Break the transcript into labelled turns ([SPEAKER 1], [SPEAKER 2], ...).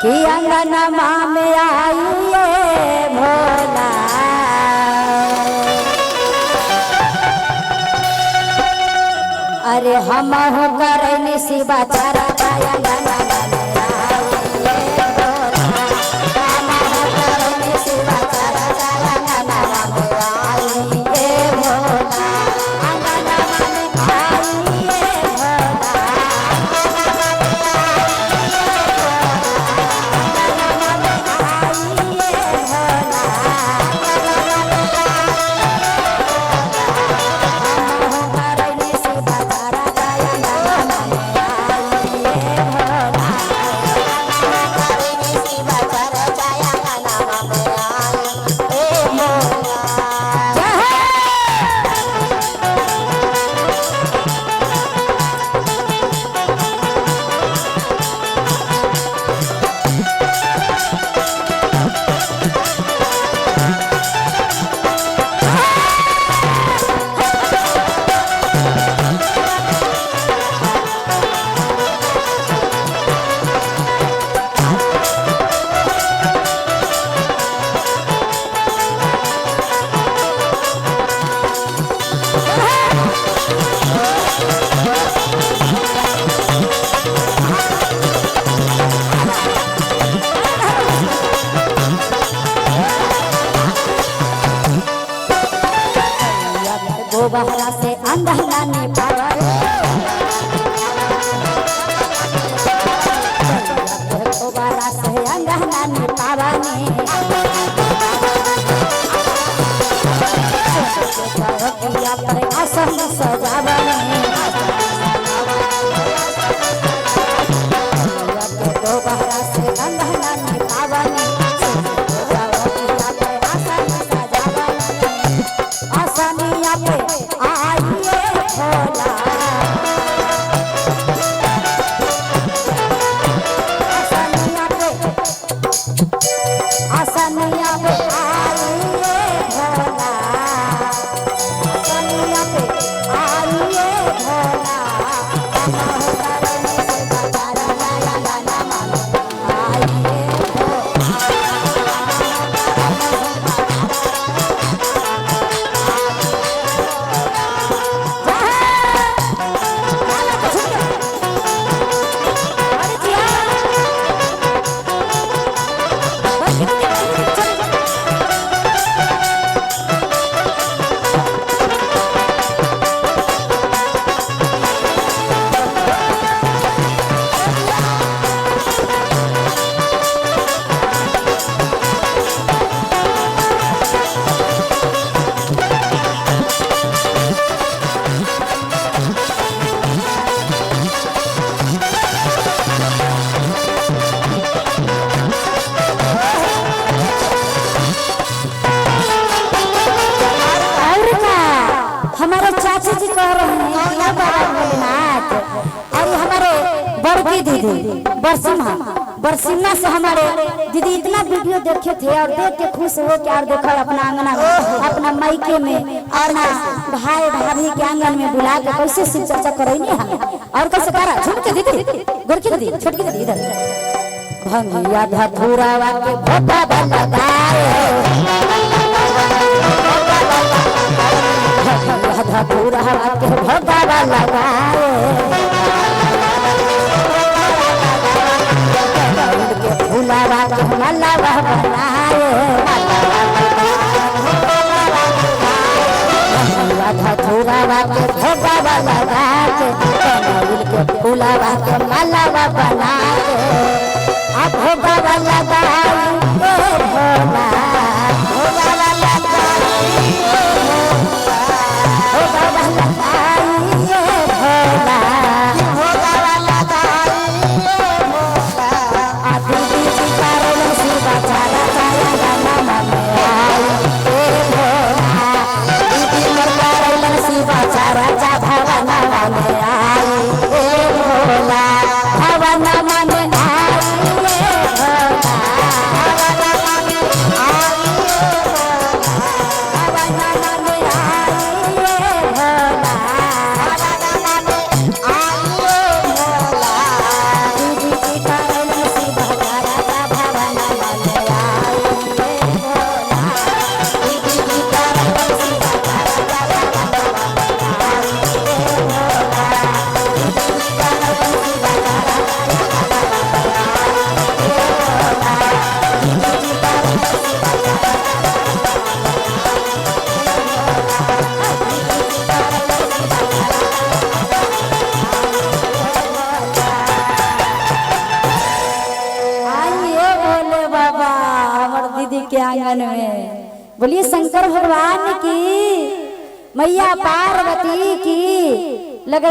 [SPEAKER 1] कि अंगनमा में आइए भोला। अरे हम हो करनी शिवा चारा अंगनमा में आइए भोला। हम हो करनी शिवा चारा अंगनमा में आइए भोला। अंगनमा में आइए भोला। गोबहरा से अंधना ने पावर गोबहरा से अंधना ने पावनी पर आसन सजावनी। गोबहरा से अंधना ने पावनी आसनिया पे आइए भोला। आसनिया पे आसनिया पे आइए भोला। आसनिया पे आइए भोला। आइए भोला। और का हमारे चाची जी कह रहे हैं बाबा भोलेनाथ। और हमारे बड़की दीदी बरसिम्हा बरसिम्हा से हमारे दीदी इतना वीडियो देखे थे और देख के खुश हो के और देखा अपना आंगना में अपना मायके में अपना भाई भाभी के आंगन में बुला के कैसे शिव चर्चा करेंगे हम और कैसे करा। झुमके दीदी गोरकी दीदी छोटकी दीदी इधर भंगिया धतूरा के भोपा लगाए धतूरा के भोपा लगाए के फूलावा के मलावा बनाए धतूरा के भोपा लगा के के फूलावा के मलावा बनाए अब भोपा लगाए ओ भोला भोपा लगाए ओ बाबा लगाइए भोला भोला लगाइए भोला। आ दीदी जी कारण शिवा चारा चारा गाना में आइए भोला। दीदी मोर कारण शिवा चारा चा भवना में आइए भोला। भवना में आइए भोला। दीदी के आंगन में। बोलिए शंकर भगवान की, मैया पार्वती की। लग